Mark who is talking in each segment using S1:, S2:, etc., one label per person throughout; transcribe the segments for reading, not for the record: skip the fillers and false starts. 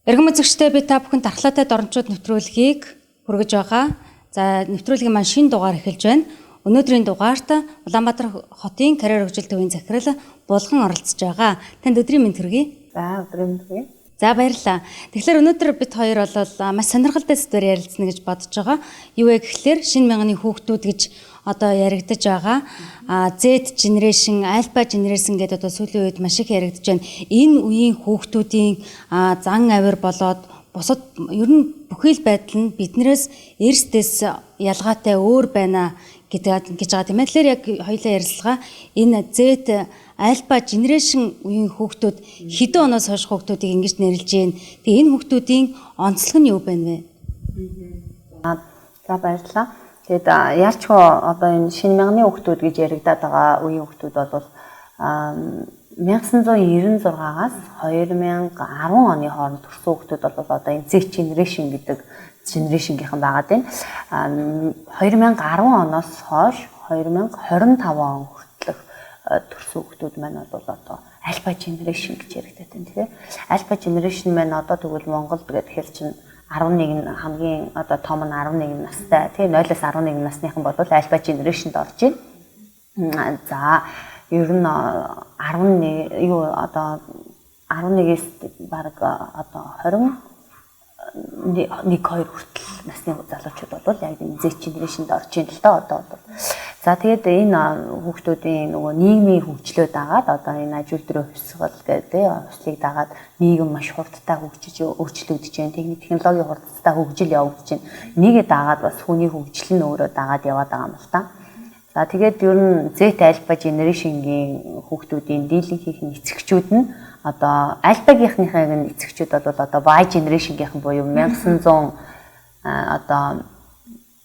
S1: Эрхэм үзэгчдээ, би та бүхэн дархлаатай доромжууд нэвтрүүлгийг хүргэж байгаа. За, нэвтрүүлгийн маань шинэ дугаар эхэлж байна. Өнөөдрийн дугаарт Улаанбаатар хотын карьер хөгжил төвийн захирал Булган оролцож байгаа. Танд өдрийн мэнд хүргэе.
S2: За, өдрийн мэнд хүргэе.
S1: За, баярлалаа. Тэгэхээр өнөөдөр бид хоёр бол маш сонирхолтой сэдвээр ярилцсана гэж бодож байгаа. Юу вэ гэхлээр шинэ мянганы хүүхдүүд гэж одоо яригдаж байгаа. Z generation, alpha generation гэдэг одоо сүүлийн үед маш их яригдаж байна. Энэ үеийн хүүхдүүдийн зан авир болоод бусад ер нь бүхий л байдал нь биднээс эрсдээс ялгаатай өөр байна гэдэг гэж байгаа, тийм ээ. Тэгэхээр яг хоёлаа ярилцлага энэ Z, alpha generation үеийн хүүхдүүд, хэдэн оноос хойш хүүхдүүдийг ингэж нэрлэж байна? Тэгээ энэ хүүхдүүдийн онцлог нь юу байна вэ?
S2: За, баярлалаа. Тэгээд яалчгүй одоо энэ шинэ мянганы хүүхдүүд гэж яригадаад байгаа үеийн хүүхдүүд бол 1996-аас 2010 оны хооронд төрсэн хүүхдүүд бол одоо энэ Z generation гэдэг generation-гийнхан байгаад байна. 2010 оноос хойш 2025 он хүртэлх төрсэн хүүхдүүд маань бол одоо alpha generation гэж яригдаад байна, тийм. Alpha generation маань одоо тэгвэл Монголд гэхээр чинь 11 нь хамгийн одоо том нь 11 настай, тийм, 0-оос 11 насныхан бол alpha generation-д орж байна. За, ер нь 11 юу одоо 11-ээс баг одоо 21 2 хүртэл насны залуучууд бол яг энэ Z generation-д орж ийн л доо одоо бол. За, тэгээд энэ хүүхдүүдийн нөгөө нийгмийн хөгжлөө дагаад, одоо энэ аж үйлдвэрийн хувьсгал гэдэг хувьслыг дагаад нийгэм маш хурдтай хөгжиж өөрчлөгдөж байна. Техник технологийн хурдтай хөгжил явагдаж байна. Энийгээ дагаад бас хүний хөгжил нь өөрөө дагаад яваад байгаа юм л та. За, тэгээд ер нь Z, Alpha generation-гийн хүүхдүүдийн дийлэнхийнх нь эцэгчүүд нь одоо Alpha-гийнхныхаа нь эцэгчүүд бол одоо Y generation-гийнхэн буюу 1900 одоо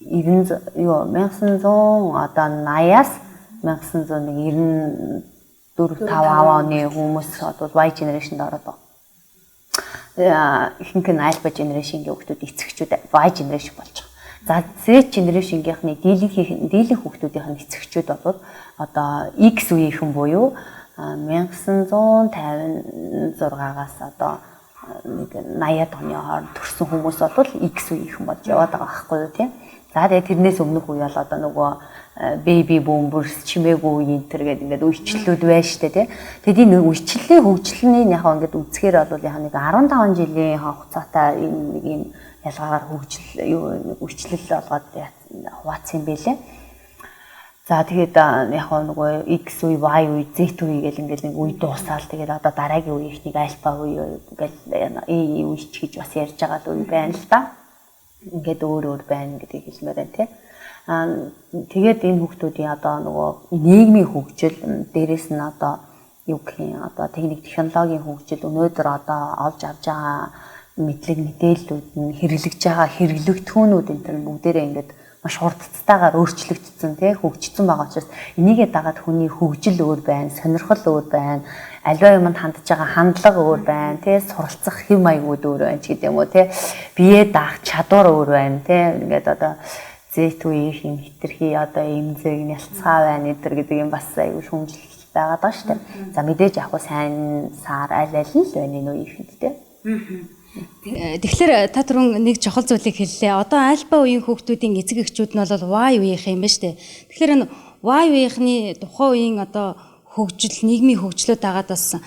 S2: 90 юу 1900 одоо 80-аас 1994 5 оны хүмүүс бол Y generation-д ороод байгаа. Ихэнх нь Alpha generation-гийн хүүхдүүд эцэгчүүд Y generation болж байгаа. За, Z generation-гийнхны дийлэнх хүүхдүүдийнх нь эцэгчүүд бол одоо X үеийнхэн буюу 1956-аас одоо нэг 80-ад оны хооронд төрсэн хүмүүс бол X үеийнхэн болж яваад байгаа байхгүй юу, тийм. За, тэгээд тэрнээс өмнөх үе бол одоо нөгөө baby boomers, чимээгүй үе энэ төр гэдэг ингээд үечлэлүүд байна штэ, тий. Тэгэд энэ үечлэлийн хөгжлөний яг ингээд үзэхээр бол яг нэг 15 жилийн хугацаатай энэ нэг юм ялгаагаар хөгжил юу нэг үечлэл болгоод хуваацсан юм байлээ. За, тэгээд яг нөгөө X үе, Y үе, Z үе гэл ингээл нэг үе дуусаал, тэгээд одоо дараагийн үеийнхнийг альфа үе гэл E үе ч гэж бас ярьж байгаа л үе байна л да. Ингээд өөр өөр байна гэдгийг хэлмээр байна, тий. Тэгээд энэ хүүхдүүдийн одоо нөгөө нийгмийн хөгжил, дээрэс нь одоо юу гэх юм, одоо техник технологийн хөгжил, өнөөдөр одоо олж авч байгаа мэдлэг мэдээллүүд нь, хэрэглэж байгаа хэрэглэгдэхүүнүүд энэ төр бүгдээрээ ингээд маш хурдтайгаар өөрчлөгдсөн, тий, хөгжсөн байгаа учраас энийгээ дагаад хүний хөгжил өөр байна, сонирхол өөр байна, аливаа юмд хандж байгаа хандлага өөр байна, тий, суралцах хэв маягууд өөр байна ч гэдэг юм уу, тий, бие даах чадвар өөр байна, тий. Ингээд одоо Z үеийн юм хитрхи одоо эмзэг нялцгаа байна энэ төр гэдэг юм бас аюул шүүмжлэл байгаад байгаа шүү дээ. За, мэдээж яг хуу сайн саар аль аль нь л байна энэ үеийнхэнд, тий.
S1: Тэгэхээр та түрүүн нэг чухал зүйлийг хэллээ. Одоо альфа үеийн хүүхдүүдийн эцэг эхчүүд нь бол Y үеийнх юм байна шүү дээ. Тэгэхээр энэ Y үеийнхний тухайн үеийн одоо хөгжил, нийгмийн хөгжлөө дагаад бас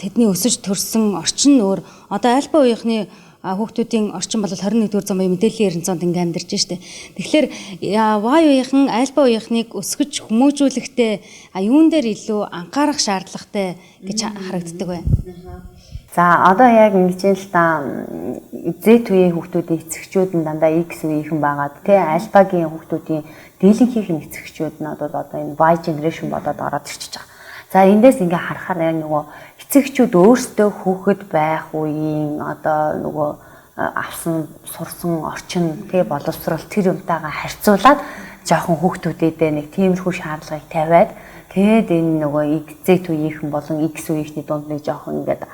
S1: тэдний өсөж төрсөн орчин нь өөр. Одоо альфа үеийнхний хүүхдүүдийн орчин бол 21-р зуун буюу мэдээллийн 90 зуунд ингээм амьдарч штэ. Тэгэхээр Y үеийнхэн альфа үеийнхнийг өсгөж хүмүүжүүлэхдээ юун дээр илүү анхаарах шаардлагатай гэж харагддаг вэ?
S2: За, одоо яг ингэж юм л та, Z үеийн хүүхдүүдийн эцэгчүүд нь дандаа X үеийнхэн байгаад, тий, альфагийн хүүхдүүдийн дийлэнхийнх нь эцэгчүүд нь бол одоо энэ Y generation болоод ороод ирчихэж байгаа. За, эндээс ингээ харахаар яг нөгөө эцэгчүүд өөрсдөө хүүхэд байх үеийн одоо нөгөө авсан сурсан орчин, тий, боловсрол тэр юмтайгаа харьцуулаад жоохон хүүхдүүдэдээ нэг тиймэрхүү шаардлагыг тавиад, тэгээд энэ нөгөө Z үеийнхэн болон X үеийнхний дунд нэг жоохон ингээд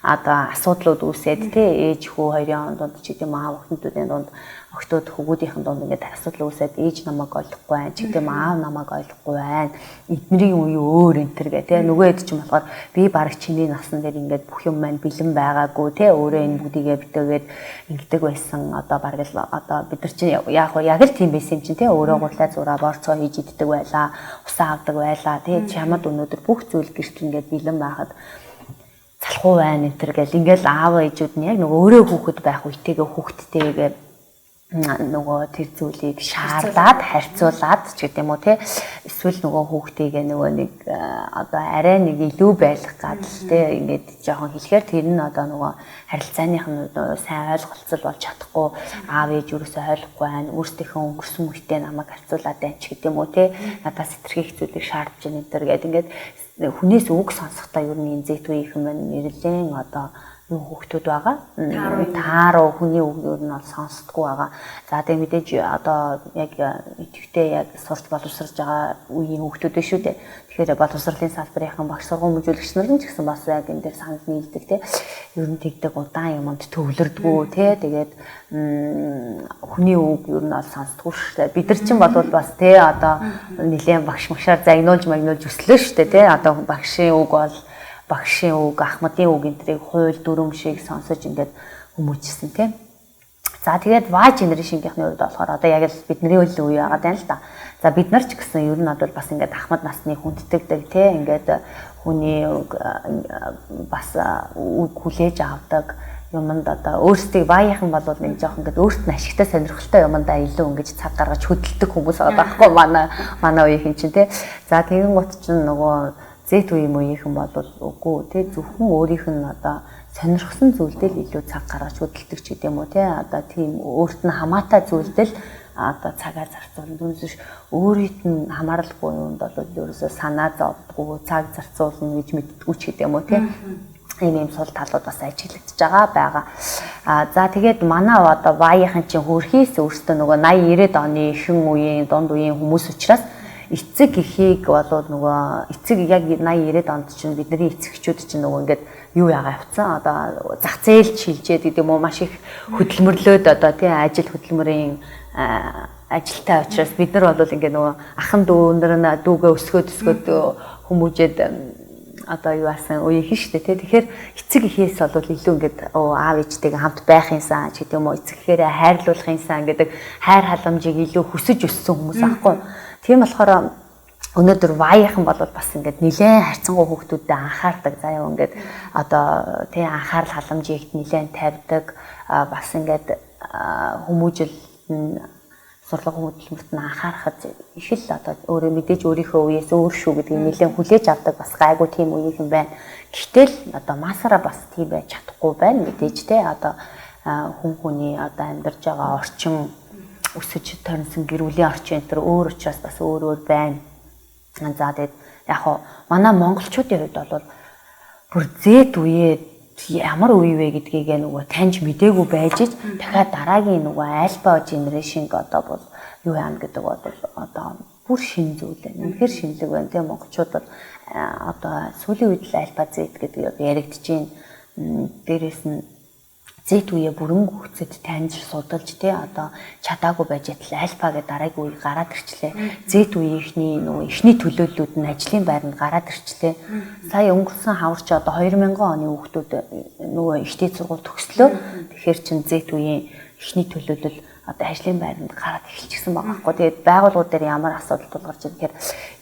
S2: одоо асуудлууд үүсээд, тий, ээж хүү хоёрын дунд ч гэдэм, аав охинтуудын дунд охтууд хөвгүүдийнхэн дунд ингээд асуудал үүсээд ээж намайг ойлгохгүй байна ч гэдэг юм, аав намайг ойлгохгүй байна. Эднэрийн үе өөр энэ төр гэ тэ. Нөгөө хэд ч юм болохоор би бараг чиний насан дээр ингээд бүх юм маань бэлэн байгаагүй тэ. Өөрөө энэ бүгдийгээ битээгээд ингэдэг байсан. Одоо бараг л одоо бид нар чинь яг яг л тийм байсан юм чинь тэ. Өөрөө гурлаа зураа борцоо хийж иддэг байлаа, усаа авдаг байлаа тэ. Чамд өнөөдөр бүх зүйл гэрт ингээд бэлэн байхад залхуу байна энэ төр гэл ингээл аав ээжүүд нь яг нөгөө өөрөө хүүхэд байх үетэйгээ хүүхэдтэйгээ нөгөө тэр зүйлийг шаардаад харьцуулаад ч гэдэг юм уу те, эсвэл нөгөө хүүхдийгээ нөгөө нэг одоо арай нэг илүү байх гадал те ингээд жоохон хэлэхээр тэр нь одоо нөгөө харилцааных нь сайн ойлголцол болж чадахгүй, аав ээж юусоо ойлгохгүй байна, өөрсдийнхөө өнгөрсөн үедээ намайг харьцуулаад байна ч гэдэг юм уу те, надаас хэтэрхий зүйлийг шаардж байна энэ төр гээд ингээд хүнээс үг сонсохдоо ер нь энэ зэт үеийнхэн маань нэрлэн одоо юу хүүхдүүд байгаа. Тааруу хүний үг ер нь бол сонсдгоо байгаа. За тэгээ мэдээж одоо яг идэвхтэй яг сурч боловсрож байгаа үеийн хүүхдүүд шүү дээ. Тэгэхээр боловсролын салбарын багш сургууль хүмүүжүүлэгч нар нь ч гэсэн бас яг энэ дээр санал нийлдэг те. Ер нь тэгдэг удаан юмд төвлөрдгүү те. Тэгээд хүний үг ер нь бол сонсдгоо шүү дээ. Бид нар чинь болвол бас те одоо нэлээд багш магшаар загнуулж магнуулж өслөө шүү дээ те. Одоо багшийн үг бол багшийн үг, ахмадын үг энтрийг хууль дүрм шиг сонсож ингээд хүмүүжсэн тийм. За тэгээд Y generation-ийнхний хувьд болохоор одоо яг л бидний үе үе байгаа даа л да. За бид нар ч гэсэн ер нь бол бас ингээд ахмад насны хүндэтгдэг тийм, ингээд хүний үг бас үг хүлээж авдаг юмд одоо өөрсдийг Y-ийнхан бол нэг жоох ингээд өөрт нь ашигтай сонирхолтой юмдаа илүү ингэж цаг гаргаж хөдөлдөг хүмүүс байгаа байхгүй манай үеийнхэн чинь тийм. За тэгэн гут чинь нөгөө Z үеийн үеийнхэн бол үгүй тий, зөвхөн өөрийнх нь одоо сонирхсан зүйлдээ л илүү цаг гаргаж хөдөлдөг ч гэдэм үү тий, одоо тийм өөрт нь хамаатай зүйлдээ л одоо цагаа зарцуулна. Түүнээс биш өөрийнт нь хамааралгүй юмд бол ерөөсөө санаа зовдгоо, цаг зарцуулна гэж мэддэггүй ч гэдэм үү тий. Ийм сул талууд бас ажиглагдж байгаа. А за тэгээд манай одоо Y-ийнхэн чинь хөрхийс өөртөө нөгөө 80 90-ад оны ихэнх үеийн дунд үеийн хүмүүс учраас эцэг эхийг болоод нөгөө эцэг яг 80 90-ад онд чинь бидний эцэгчүүд чинь нөгөө ингээд юу яагаа явцсан одоо зах зээл шилжээд гэдэг юм уу, маш их хөдөлмөрлөөд одоо тий ажил хөдөлмөрийн ажилтаа учраас бид нар бол ингээд нөгөө ахан дүүнэр нь дүүгээ өсгөөд хүмүүжээд одоо юу асан үеийнхэн шүү дээ тий. Тэгэхээр эцэг эхээс бол илүү ингээд аав ээжтэйгээ хамт байх юмсан ч гэдэг юм уу, эцэг эхээрээ хайрлуулах юмсан гэдэг хайр халамжийг илүү хүсэж өссөн хүмүүс аахгүй. Тийм болохоор өнөөдөр Y-ийнхан бол бас ингээд нэлээд харьцангуй хүүхдүүдэд анхаардаг. За яа ингээд одоо тий анхаарал халамжийг нэлээд тавьдаг. Бас ингээд хүмүүжил нь сурлага хөдөлмөрт нь анхаарахад их л одоо өөрөө мэдээж өөрийнхөө үеэс өөр шүү гэдгийг нэлээд хүлээж авдаг бас гайгүй тийм үеийнхэн байна. Гэвтэл одоо масаараа бас тийм байж чадахгүй байна. Мэдээж те одоо хүн хүний одоо амьдарч байгаа орчин өсөж торнсон гэр бүлийн орчин энэ төр өөр учраас бас өөр өөр байна. За тэгээд яг хоо манай монголчуудын хувьд бол бүр зэт үеэ ямар үе вэ гэдгийг нөгөө таньж мдээгүй байж ч дахиад дараагийн нөгөө альфа генерашн одоо бол юу яана гэдэг бол одоо бүр шин зүйл байна. Үнэхээр шинэлэг байна. Тэгээ монголчууд бол одоо сүүлийн үед л альфа зэт гэдэг яригдж байна. Дээрээс нь зэт үеэ бүрэн гүцэд таньж судалж тий одоо чадаагүй байж атал альфа гэдэг дараагийн үе гараад ирчлээ. Зэт үеийнхний нөгөө эхний төлөөллүүд нь ажлын байранд гараад ирчлээ. Сая өнгөрсөн хавар чи одоо 2000 оны хүүхдүүд нөгөө ихтэй сургууль төгслөө. Тэгэхээр чин зэт үеийн эхний төлөөлөл одоо ажлын байранд гараад эхэлчихсэн байгаа байхгүй. Тэгээд байгууллагууд дээр ямар асуудал тулгарч байгаа гэхээр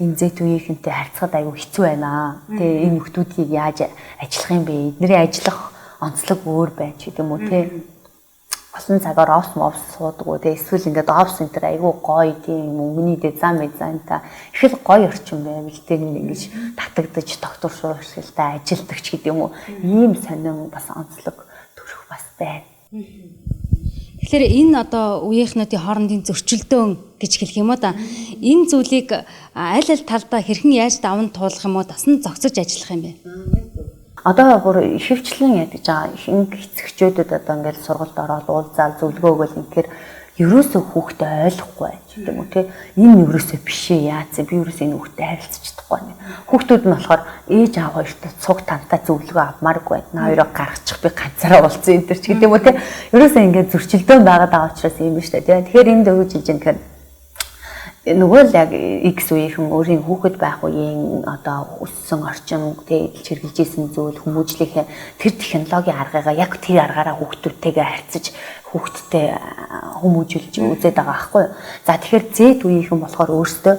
S2: энэ зэт үеийнхэнтэй харьцахад айгүй хэцүү байна. Тэгээ энэ хүүхдүүдийг яаж ажиллах юм бэ? Эднэрийн ажиллах онцлог өөр байж гэдэг юм уу те. Олон цагаар офс мовс суудаггүй те. Эсвэл ингээд офс энэ төр айгүй гоё тийм өнгөний дизайн дизайнта их л гоё орчин байвал тэр ингэж татагдаж доктор шууршилтай ажилдаг ч гэдэг юм уу. Ийм сонин бас онцлог төрөх бас байна.
S1: Тэгэхээр энэ одоо үеийнхнүүдийн хоорондын зөрчилдөөн гэж хэлэх юм уу да. Энэ зүйлийг аль аль талдаа хэрхэн яаж даван туулах юм уу, дасан зохицож ажиллах юм бэ?
S2: Одоо бүр ихэвчлэн ядаж байгаа ихэнх эцэгчүүдэд одоо ингээд сургуульд ороод уулзаал зөвлөгөө өгөөл инхээр Ерөөсөө хүүхдээ ойлгохгүй байж гэдэг юм уу те. Энэ ерөөсөө биш ээ, яац би ерөөсөө энэ хүүхдээ харилцаж чадахгүй байна. Хүүхдүүд нь болохоор ээж аав хоёртой цуг тантай зөвлөгөө авмааргүй байна. Наа хоёроо гаргачих, би ганцаараа уулзсан энэ төр ч гэдэг юм уу те. Ерөөсөө ингээд зөрчилдөөн байгаад байгаа учраас юм биш үү те. Тэгэхээр энд өгөж хэлж байгаа юм нөгөө л яг X үеийнхэн өөрийн хүүхэд байх үеийн одоо өссөн орчин тэ эдэлж хэрглэж исэн зүйл хүмүүжлийнхээ тэр технологийн аргыгаа яг тэр аргаараа хүүхдүүдтэйгээ харьцаж хүүхдтэй хүмүүжүүлж үзээд байгаа байхгүй юу. За тэгэхээр Z үеийнхэн болохоор өөрсдөө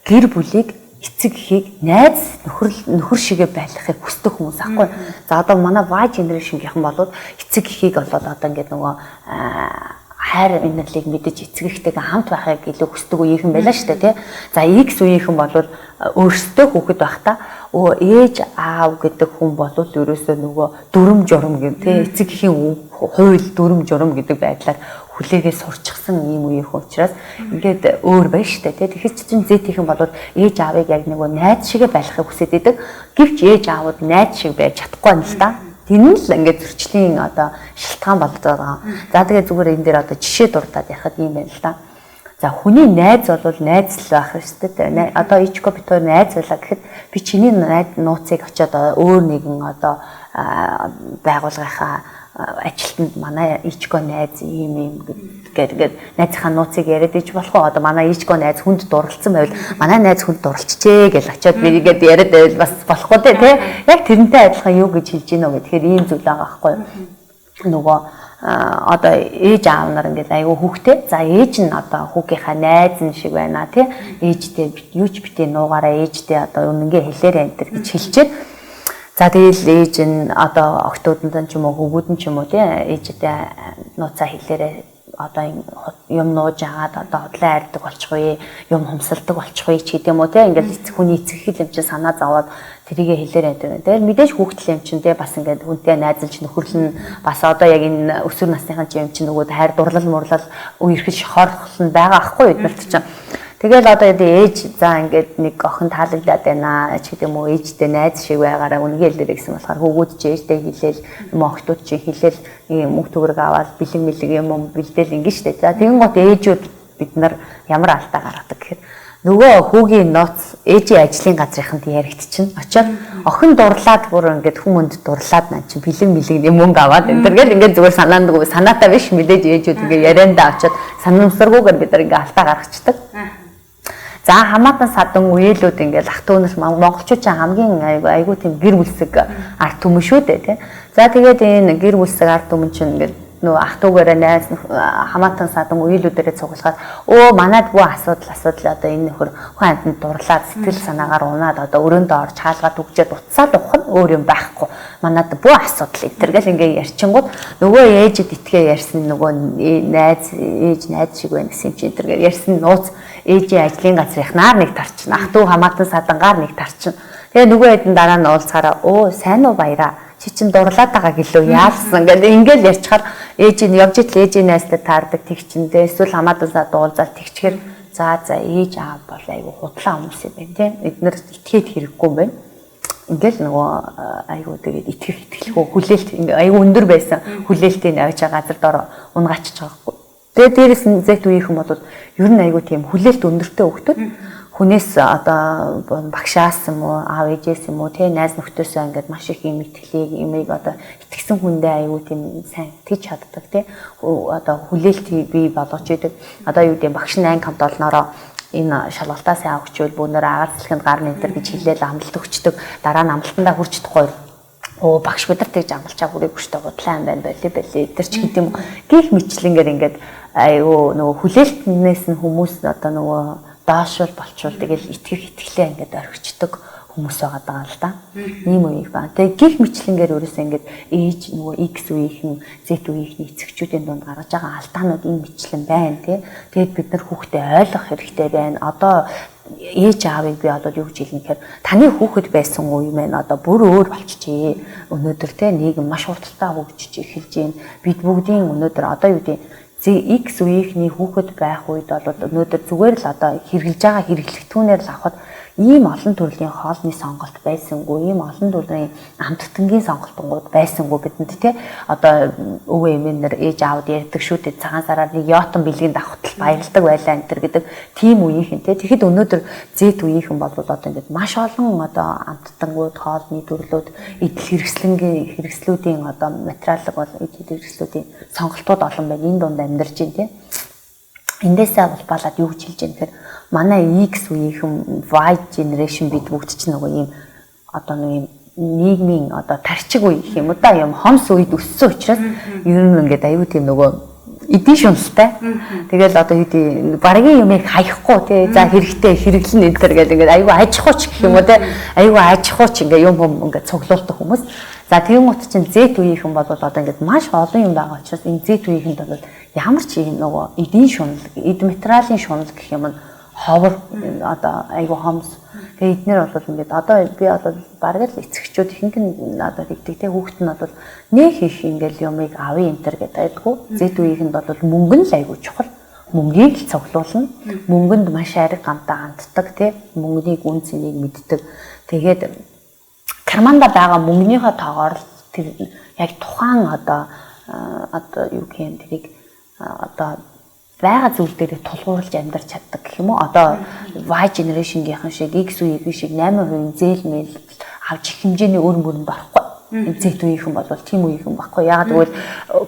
S2: гэр бүлийг эцэг эхийг найз нөхөр шигээ байлгахыг хүсдэг хүмүүс аахгүй. За одоо манай Y generation-гийнхэн болоод эцэг эхийг болоод одоо ингээд нөгөө хайр инэрлийг мэдэж эцэг эхтэйгээ хамт байхыг илүү хүсдэг үеийнхэн байлаа шүү дээ тий. За X үеийнхэн бол өөрсдөө хүүхэд байхдаа ээж аав гэдэг хүн бол ерөөсөө нөгөө дүрм журам гэв тий. Эцэг эхийн хууль дүрм журам гэдэг байдлаар хүлээгээ сурчсан ийм үеийнхэн учраас ингээд өөр байна шүү дээ тий. Тэгэхээр чинь Z-ийнхэн бол ээж аавыг яг нөгөө найз шигээ байлгахыг хүсэж идэг. Гэвч ээж аавууд найз шиг байж чадахгүй байна л да. Тэр нь л ингээд зөрчлийн одоо шалтгаан болоод байгаа. За тэгээ зүгээр энэ дээр одоо жишээ дурдаад ярихад ийм байна л да. За хүний найз бол найз л байх шүү дээ. Одоо Ичко бит хоёр найз байлаа гэхэд би чиний найз нууцыг очиод өөр нэгэн одоо байгууллагынхаа ажилтнанд манай Ичко найз ийм ийм гэдэг найзынхаа нууцыг яриад иж болох уу? Одоо манай Ичко найз хүнд дурлцсан байвал манай найз хүнд дурлцжээ гэж очиод би ингээд яриад байвал бас болохгүй дээ тий. Яг тэрнтэй адилхан юу гэж хэлж гинөө гэхээр ийм зүйл байгаа байхгүй юу? Нөгөө одоо ээж аав нар ингээд айгүй хүүхдээ. За ээж нь одоо хүүгийнхаа найз нь шиг байна тий. Ээжтэй юу ч битээ нуугаараа ээжтэй одоо үнэнгээ хэлээрэй энэ төр гэж хэлчихэд. За тэгэл ээж нь одоо охтууд нь ч юм уу хөвгүүд нь ч юм уу тий ээжтэй нууцаа хэлээрээ одоо юм нууж агаад одоо худлаа ярьдаг болчихгүй юм хумсалдаг болчихгүй ч гэдэг юм уу тий ингээл эцэг хүний эцэг хэл юм чинь санаа зовоод тэрийгэ хэлээрэй гэдэг. Тэгэл мэдээж хүүхдэл юм чинь тий бас ингээд хүнтэй найзалж нөхөрлөн бас одоо яг энэ өсвөр насныхан юм чинь нөгөө хайр дурлал мурлал үерхэл шохорхол нь байгаа ахгүй эднэрт чинь. Тэгэл одоо ээж за ингээд нэг охин таалагдаад байна ч гэдэг юм уу ээжтэй найз шиг байгаараа үнэгээ хэлээрэй гэсэн болохоор хүүгүүд чи ээжтэй хэлээл юм охтууд чи хэлээл мөнгө төгрөг аваад бэлэг мэлэг юм бэлдээл ингэ штэ. За тэгэн гот ээжүүд бид нар ямар алдаа гаргадаг гэхээр нөгөө хүүгийн нууц ээжийн ажлын газрынханд яригдчихна. Очоод охин дурлаад бүр ингээд хүмүүнд дурлаад наа чи бэлэг мэлэг юм мөнгө аваад энэ төр гэл ингээд зүгээр санаандгүй санаатай биш мэдээж ээжүүд ингээд яриандаа очоод санамсаргүйгээр бид нар ингээд алдаа гаргачихдаг. За хамаатан садан үеэлүүд ингээл ах дүү нар монголчууд хамгийн айгүй тийм гэр бүлсэг ард түмэн шүү дээ тий. За тэгээд энэ гэр бүлсэг ард түмэн чинь ингээд нөгөө ах дүүгээрээ найз хамаатан садан үеэлүүдээрээ цуглахад манад бүх асуудал одоо энэ нөхөр хүн амьтанд дурлаад сэтгэл санаагаар унаад одоо өрөөндөө орж хаалгаад үгчээд утсаад ухах нь өөр юм байхгүй. Манад бүх асуудал энэ төр гэл ингээ ярьчингууд нөгөө ээжэд итгээ ярьсан нөгөө найз ээж найз шиг байна гэсэн юм чи энэ төр гэл ярьсан нууц ээжийн ажлын газрынхнаар нэг тарчна. Ах дүү хамаатан садангаар нэг тарчна. Тэгээ нөгөө хэдэн дараа нь уулзахаараа сайн уу баяраа чи чин дурлаад байгаа гэлөө яалсан гэдэг ингээл ярьчихаар ээж нь явж идэл ээжийн найзтай таардаг тэгчэндээ эсвэл хамаатан садан уулзаал тэгчгээр за ээж аав бол айгүй худлаа хүмүүс юм байна тийм эднэр итгээд хэрэггүй юм байна. Ингээл нөгөө айгүй тэгээд итгэх итгэлгүй хүлээлт ингээ айгүй өндөр байсан хүлээлтийг авч байгаа газар доор унгаачиж байгаа байхгүй. Тэгээд дээрэс нь Z үеийнхэн бол ер нь айгүй тийм хүлээлт өндөртэй хүүхдүүд хүнээс одоо багшаас юм уу аав ээжээс юм уу тий найз нөхдөсөө ингээд маш их юм итгэлийг имийг одоо итгэсэн хүндээ айгүй тийм сайн итгэж чаддаг тий одоо хүлээлтийг бий болгож идэг. Одоо юу гэдэг багш нь анги хамт олноороо энэ шалгалтаа сайн авахчвал бүүнээр агаар цэлхэнд гарна энэ төр гэж хэлээл амлалт өгчдөг. Дараа нь амлалтандаа хүрч чадахгүй багш бид нар тэгж амлчаа хүрээгүй штэ худлаа юм байна боли боли эдэр ч гэдэг юм гих мэтлэнгээр ингээд айгүй нөгөө хүлээлтнээс нь хүмүүс одоо нөгөө доошвол болчвол тэгэл итгэх итгэлээ ингээд орхичдөг хүмүүс байгаа даа л да. Ийм үеийг ба. Тэгээ гих мэтлэнгээр өөрөөсөө ингээд ээж нөгөө X үеийнхэн Z үеийнхний эцэгчүүдийн дунд гаргаж байгаа алдаанууд ийм мэтлэн байна тий. Тэгээд бид нар хүүхдээ ойлгох хэрэгтэй байна. Одоо ээж аавыг би одоо юу гэж хэлнэ гэхээр таны хүүхэд байсан үе мэн одоо бүр өөр болчихжээ. Өнөөдөр те нийгэм маш хурдтай хөгжиж эхэлж байна. Бид бүгдийн өнөөдөр одоо юу гэдэг X үеийнхний хүүхэд байх үед бол өнөөдөр зүгээр л одоо хэрэглэж байгаа хэрэглэгдэхүүнээр л авахд Ийм олон төрлийн хоолны сонголт байсангүй, ийм олон төрлийн амттангийн сонголтууд байсангүй бидэнд тий. Одоо өвөө эмээнэр ээж аауд ярьдаг шүү дээ. Цагаан сараар нэг йотон бэлгийн давхтал баярладаг байлаа энэ төр гэдэг тийм үеийнхэн тий. Тэгэхэд өнөөдөр Z үеийнхэн бол одоо ингээд маш олон одоо амттангууд, хоолны төрлүүд, эдэл хэрэгслэнгийн хэрэгслүүдийн одоо материалыг бол эдэл хэрэгслүүдийн сонголтууд олон байна. Энэ дунд амьдарч байна тий. Эндээсээ улбаалаад юу гэж хэлж яах гэхээр манай X үеийнхэн Y generation бид бүгд чинь нөгөө ийм одоо нэг ийм нийгмийн одоо тарчиг үе гэх юм уу да, юм хомс үед өссөн учраас ер нь ингээд аюу тийм нөгөө эдийн шуналтай. Тэгэл одоо юу гэдэг баргийн юмыг хаяхгүй тий, за хэрэгтэй хэрэглэн энэ төр гэл ингээд аюу аж ахуйч гэх юм уу тий, аюу аж ахуйч ингээд юм юм ингээд цуглуулдаг хүмүүс. За тэгэн гут чинь Z үеийнхэн бол одоо ингээд маш олон юм байгаа учраас энэ Z үеийнхэнд бол ямар ч юм нөгөө эдийн шунал, эд материалын шунал гэх юм нь ховор одоо айгу хомс. Тэгээ эднэр бол ингээд одоо би бол бараг л эцэгчүүд ихэнх нь одоо тэгдэг те, хүүхэд нь бол нэх их ингээд юмыг авъя энэ төр гэдэг айдгүй. Z үеийнхэнд бол мөнгө нь л айгу чухал. Мөнгийг л цуглуулна. Мөнгөнд маш ариг гамтаа ханддаг те, мөнгөнийг үн цэнийг мэддэг. Тэгээд карманда байгаа мөнгөнийхөө тоогоор л тэр яг тухайн одоо юу гэх юм тэрийг одоо байгаа зүйл дээр тулгуурлаж амьдарч чаддаг гэх юм уу. Одоо Y generation-гийнхэн шиг X үеийн шиг 8% зээл мэл авч их хэмжээний өр мөрөнд орохгүй. Z үеийнхэн бол тийм үеийнхэн баггүй. Яагаад гэвэл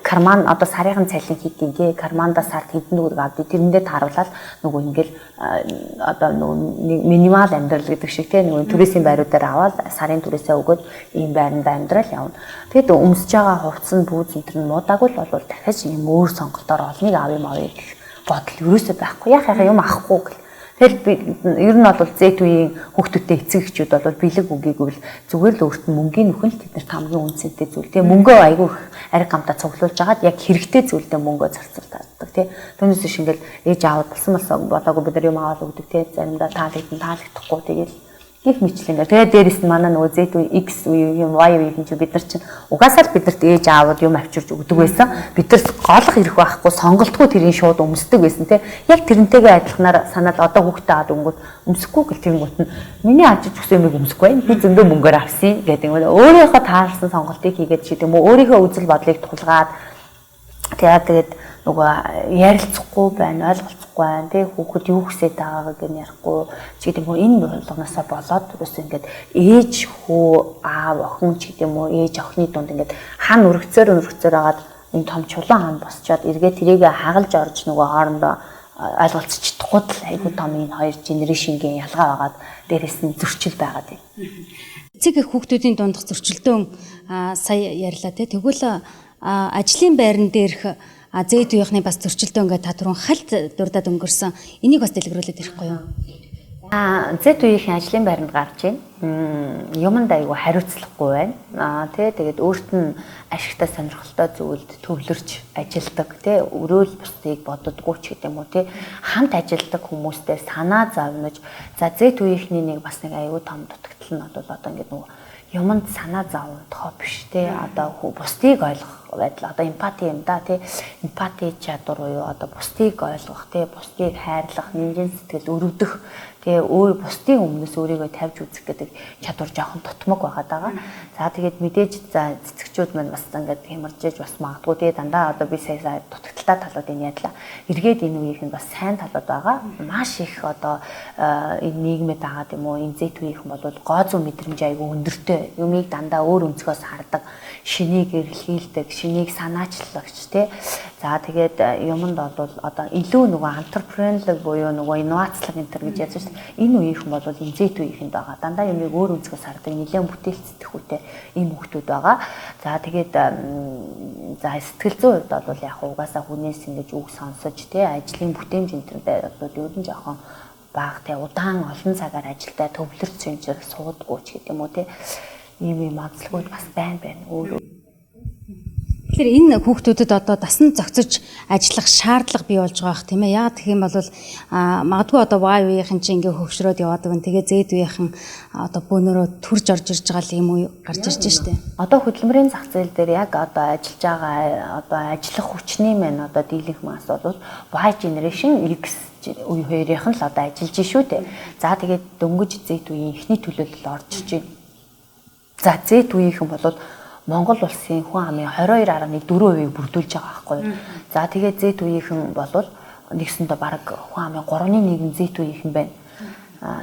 S2: карман одоо сарын цалин хийдیں тий, карманда сард хэдэн төгрөг авдیں. Тэрэндээ тааруулаад нөгөө ингээл одоо нөгөө минимал амьдрал гэдэг шиг тий, нөгөө түрээсийн байруудаар аваад сарын түрээсээ өгөөд ийм байранда амьдрал явна. Тэгэд өмсөж байгаа хувцас нь бүүз энэ төр нь муудаагүй л бол дахиж ийм өөр сонголтоор олныг авъя мавъя гэх бодол ерөөсөө байхгүй. Яах яхаа юм авахгүй гэл. Тэгэл би ер нь бол Z үеийн хүүхдүүдтэй эцэг эхчүүд бол бэлэг үгийгүй л зүгээр л өөрт нь мөнгөний нөхөн л тэднэрт хамгийн үнцэнтэй зүйл. Тэгээ мөнгөө айгүй их ариг гамтаа цуглуулж агаад яг хэрэгтэй зүйлдээ мөнгөө зарцуулдаг тий. Түүнээс биш ингээл ээж аавд болсон болсон болоогүй бид нар юм аваад өгдөг тий. Заримдаа таалагдсан таалагдахгүй тэгэл гих мэтлэнгээр. Тэгээ дээрэс нь манай нөгөө Z үе, X үе, юм Y үеийн чинь бид нар чинь угаасаа л бидэрт ээж аавд юм авчирч өгдөг байсан. Бид нар голох ирэх байхгүй, сонголтгүй тэрийг шууд өмсдөг байсан тий. Яг тэрнтэйгээ адилханаар санаал одоо хүүхдээ аваад өнгөт өмсөхгүй гэл тэнгуут нь миний авчирч өгсөн юмыг өмсөхгүй байх. Би зөндөө мөнгөөр авсан гэдэг юм. Өөрийнхөө таарсан сонголтыг хийгээд ч гэдэг юм уу, өөрийнхөө үзэл бодлыг тулгаад тэгээд нөгөө ярилцахгүй байна, ойлголцохгүй байна тий, хүүхэд юу хүсэж байгааг нь ярихгүй ч гэдэг юм уу. Энэ болгоноосоо болоод ерөөсөө ингээд ээж хүү аав охин ч гэдэг юм уу, ээж охины дунд ингээд хан өргөцөөр агаад энэ том чулуун хан босчоод эргээ тэрийгэ хагалж орж нөгөө хоорондоо ойлголцож чадахгүй л айгүй том энэ хоёр генерашнгийн ялгаа байгаад дээрэс нь зөрчил байгаад байна.
S1: Эцэг их хүүхдүүдийн дундах зөрчилдөөн сая ярьлаа тий. Тэгвэл ажлын байран дээрх Z үеийнхний бас зөрчилдөөн ингээд та түрүүн хальт дурдаад өнгөрсөн. Энийг бас дэлгэрүүлээд ирэхгүй юу?
S2: Z үеийнхэн ажлын байранд гарч байна. Юмд айгүй хариуцлагагүй байна. Тий, тэгээд өөрт нь ашигтай сонирхолтой зүйлд төвлөрч ажилдаг, тий, өрөөл бусдыг боддгоо ч гэдэг юм уу, тий, хамт ажилдаг хүмүүстэй санаа зовнож. За Z үеийнхний нэг бас нэг айгүй том дутагдал нь бол одоо ингээд нөгөө юмд санаа зовдохоо биш тий, одоо бусдыг ойлгох байдал, одоо эмпати юм да тий, эмпати чадвар буюу одоо бусдыг ойлгох тий, бусдыг хайрлах, нэмжин сэтгэл өрөвдөх тий, өөр бусдын өмнөөс өөрийгөө тавьж үзэх гэдэг чадвар жоохон тутмаг байгаад байгаа. За тэгээд мэдээж за цэцэгчүүд маань бас ингээд хямарж ээж бас магадгүй тий, дандаа одоо би сая дутагдaltaй талуудыг ярьлаа. Эргээд энэ үеийнх нь бас сайн талууд байгаа. Маш их одоо энэ нийгмэд байгаа юм уу, энэ Z үеийнхэн бол гоо зүй мэдрэмж айгүй өндөртэй. Юмыг дандаа өөр өнцгөөс хардаг, шинийг эрэлхийлдэг, шинийг санаачлагч тий. За тэгээд юмд бол одоо илүү нөгөө entrepreneurial буюу нөгөө инновацлог энэ төр гэж ярьж шүү дээ. Энэ үеийнхэн бол энэ Z үеийнхэнд байгаа. Дандаа юмыг өөр өнцгөөс хардаг, нэлээд бүтээлцдэг хүүтэй ийм хүүхдүүд байгаа. За тэгээд за сэтгэл зүйн хувьд бол яг угаасаа хүнээс ингэж үг сонсож тий, ажлын бүтээмж энэ төр дээр бол ер нь жоохон бага тий, удаан олон цагаар ажилдаа төвлөрч юм зэрэг суудаггүй ч гэдэг юм уу тий. Ийм юм онцлогуд бас байна өөр.
S1: Тэгэхээр энэ хүүхдүүдэд одоо дасан зохицож ажиллах шаардлага бий болж байгаа бох тийм ээ. Яагаад гэх юм бол магадгүй одоо Y үеийнхэн чинь ингээ хөвшрөөд яваад байгаа. Тэгээ Z үеийнхэн одоо бөөнөрөө төрж орж ирж байгаа юм уу гарч ирж штэ.
S2: Одоо хөдөлмөрийн зах зээл дээр яг одоо ажиллаж байгаа одоо ажиллах хүчний маань одоо дийлэнх масс бол Y generation, X үе хоёрынх нь л одоо ажиллаж шүү дээ. За тэгээд дөнгөж Z үеийн эхний төлөөлөл орж ирж байна. За Z үеийнхэн бол Монгол улсын хүн амын 22.4%-ийг бүрдүүлж байгаа байхгүй юу. За тэгээд Z үеийнхэн бол нэгсэндээ бараг хүн амын 3.1 нь Z үеийнхэн байна.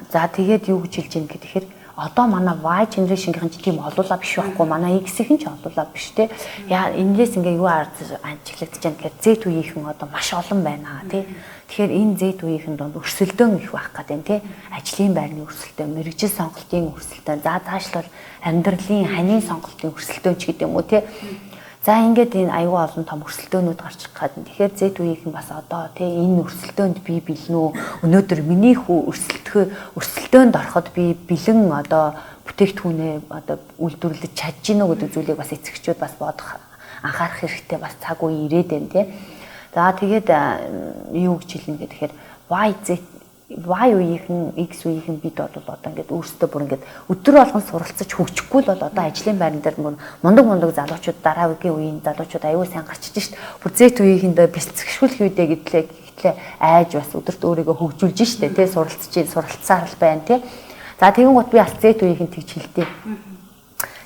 S2: За тэгээд юу гэж хэлж ийм гэхээр одоо манай Y generation-ийн ч тийм олуулаа биш байхгүй, манай X-ийн ч олуулаа биш те. Яа энэс ингээ юу ажиглагдаж байна гэхээр Z үеийнхэн одоо маш олон байна тий. Тэгэхээр энэ Z үеийнхэн дунд өрсөлдөөн их байх гэдэг тий. Ажлын байрны өрсөлдөөн, мэргэжил сонголтын өрсөлдөөн, за цаашлбал амьдралын ханийн сонголтын өрсөлдөөн ч гэдэг юм уу тий. За ингээд энэ аюул олон том өрсөлдөөнүүд гарч ирэх гэдэг. Тэгэхээр Z үеийнхэн бас одоо тий энэ өрсөлдөөнд би бэлэн үү? Өнөөдөр миний хүү өрсөлдөөнд ороход би бэлэн одоо бүтээгдэхүүнээ одоо үйлдвэрлэж чадж гинөө гэдэг зүйлийг бас эцэгчүүд бас бодох, анхаарах хэрэгтэй бас цаг үе ирээд байна тий. За тэгээд юу гэж хэлнэ гэхээр Y Z Y үеийнхэн, X үеийнхэн бид бол одоо ингээд өөрсдөө бүр ингээд өдөр болгон суралцаж хөгжихгүй л бол одоо ажлын байран дээр мундаг залуучууд дараагийн үеийн залуучууд аюул сайн гарчиж шít. Бүр Z үеийнхэндээ бэлтгэшүүлэх үедээ гэтлээ айж бас өдөрт өөрийгөө хөгжүүлж штэ тий, суралцж суралцсаар л байна тий. За тэгэн гут би бас Z үеийнхэн тэгж хэлдэг.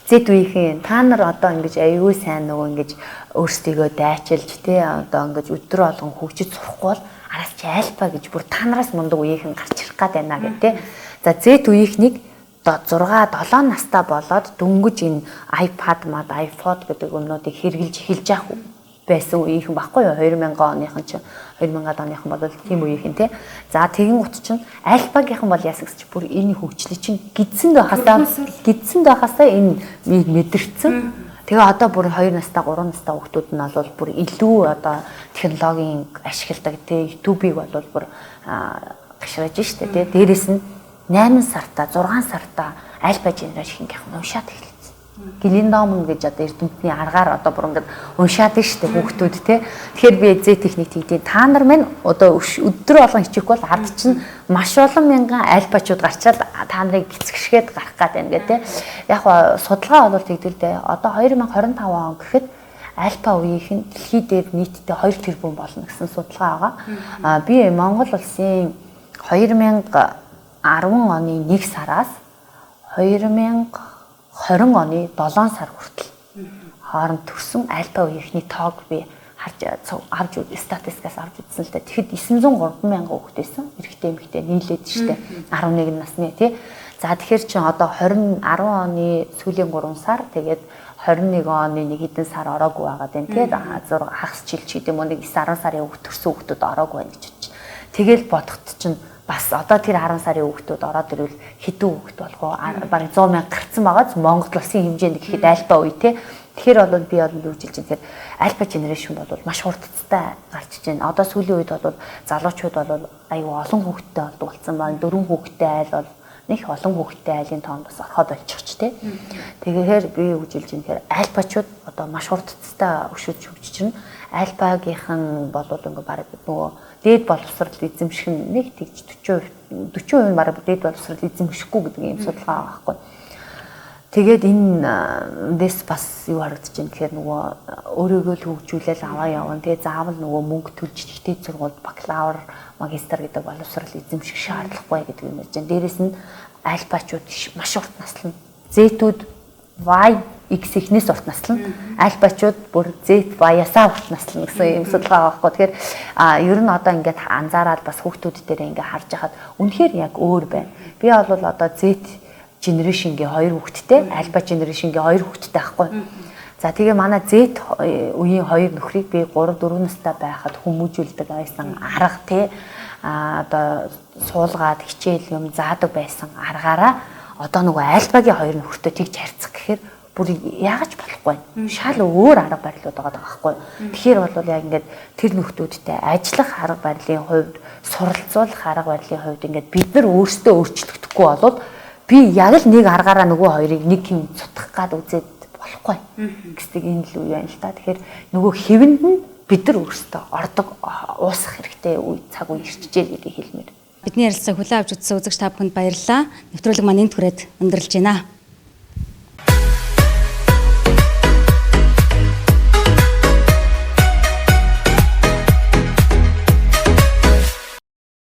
S2: Z үеийнхэн та нар одоо ингэж аюул сайн нөгөө ингэж өөрсдийгөө дайчилж тий одоо ингэж өдөр болгон хөгжиж сурахгүй бол араас чи альфа гэж бүр та нараас мундаг үеийнхэн гарч ирэх гээд байна гэх тээ. За Z үеийнхнийг 6 7 настай болоод дөнгөж энэ iPad мад iPod гэдэг юмнуудыг хэрэгжилж эхэлж явах байсан үеийнхэн баггүй юу? 2000 оныхан чинь 2000-ад оныхан бол тийм үеийнхэн тий. За тэгэн гут чинь альфагийнхан бол яасан гэж бүр энэ хөгжлийг чинь гидсэнд байхасаа энэ мэдэрсэн. Тэгээ одоо бүр 2 настай 3 настай хүүхдүүд нь бол бүр илүү одоо технологийн ашигладаг тий, YouTube-ийг бол бүр гашрааж штэ тий. Дээрээс нь 8 сартаа 6 сартаа альфа генерашн-гийнх нь уншаад эхэлсэн. Глиндомн гэж одоо эрдэмтний аргаар одоо бүр ингээд уншаад штэ хүүхдүүд тий. Тэгэхээр би Z техник тэгдیں۔ Та нар минь одоо өдөр болгон хичээхгүй бол ард чинь маш олон мянган альфачууд гарчаад та нарыг гисгшгээд гарах гээд байна гэх тий. Яг судалгаа бол тэгдэл дээ. Одоо 2025 он гэхэд альфа үеийнх нь дэлхий дээр нийтдээ 2 тэрбум болно гэсэн судалгаа байгаа. А би Монгол улсын 2010 оны 1 сараас 2020 оны 7 сар хүртэл хооронд төрсэн альфа үеийнхний тоог би харж авч статистикаас авч үзсэн л дээ. Тэгэхэд 903 мянган хүүхэд байсан. Эрэгтэй эмэгтэй нийлээд штэ 11 насны тий. За тэгэхээр чин одоо 10 оны сүүлийн 3 сар тэгээд 21 оны нэг хэдэн сар ороогүй байгаа даа тий. 6 хагас жил ч гэдэг юм уу нэг 9 10 сарын хүүхд төрсэн хүүхдүүд ороогүй байна гэж бодчих. Тэгэл бодоход чинь бас одоо тэр 10 сарын хүүхдүүд ороод ирвэл хэдэн хүүхд болох вэ? Бараг 100 мянга гарцсан байгаа. Монгол улсын хэмжээнд гэхэд альфа үе тий. Тэгэхээр бол би бол юу гэж хэлж байна гэхээр альфа генерашн бол маш хурдтай гарч иж байна. Одоо сүүлийн үед бол залуучууд бол аюу олон хүүхэдтэй болдог болсон байна. 4 хүүхэдтэй айл бол нэг олон хүүхэдтэй айлын тоон бас орхоо болчих ч тий. Тэгэхээр би юу гэж хэлж байна гэхээр альфачууд одоо маш хурдтай өшөж хөгжиж байна. Альфагийнхан бол ингээ бараг нөгөө дээд боловсрал эзэмших нь нэг тэгж 40% нь бараг дээд боловсрал эзэмшихгүй гэдэг ийм судалгаа байгаа байхгүй. Тэгээд энэ дэс бас юу харагдаж байна гэхээр нөгөө өөрийгөө л хөгжүүлээл аваа явна. Тэгээ заавал нөгөө мөнгө төлж ихтэй сургуульд бакалавр, магистр гэдэг боловсрал эзэмших шаардлагагүй гэдэг юм ярьж байна. Дээрээс нь альфачууд маш урт наслна. Z-үүд Y X ихнээс урт наслна. Альфачууд бүр Z Y-асаа урт наслна гэсэн юм судалгаа байгаа байхгүй. Тэгэхээр ер нь одоо ингээд анзаараад бас хүүхдүүд дээр ингээд харж хахад үнэхээр яг өөр байна. Би бол одоо Z generation-гийн 2 хүүхэдтэй, альфа generation-гийн 2 хүүхэдтэй байхгүй. За тэгээ манай Z үеийн 2 нөхрийг би 3 4 настай байхад хүмүүжүүлдэг байсан арга тий одоо суулгаад хичээл юм заадаг байсан аргаараа одоо нөгөө альфагийн 2 нөхөртөө тэгж харьцах гэхээр бүр яагаад ч болохгүй. Шал өөр арга барилууд байгаа байхгүй. Тэгэхээр бол яг ингээд тэр нөхдүүдтэй ажиллах арга барилын хувьд, суралцуулах арга барилын хувьд ингээд бид нар өөрсдөө өөрчлөгдөхгүй болвол би яг л нэг аргаараа нөгөө хоёрыг нэг юм цутгах гад үзээд болохгүй гэсэн энэ л үе байна л та. Тэгэхээр нөгөө хэвэнд нь бид нар өөрсдөө ордог уусах хэрэгтэй үе цаг үе ирчихжээ гэдгийг хэлмээр.
S1: Бидний ярилцлага хүлээн авч үзсэн үзэгч та бүхэнд баярлалаа. Нэвтрүүлэг маань энд хүрээд өндөрлөж байна.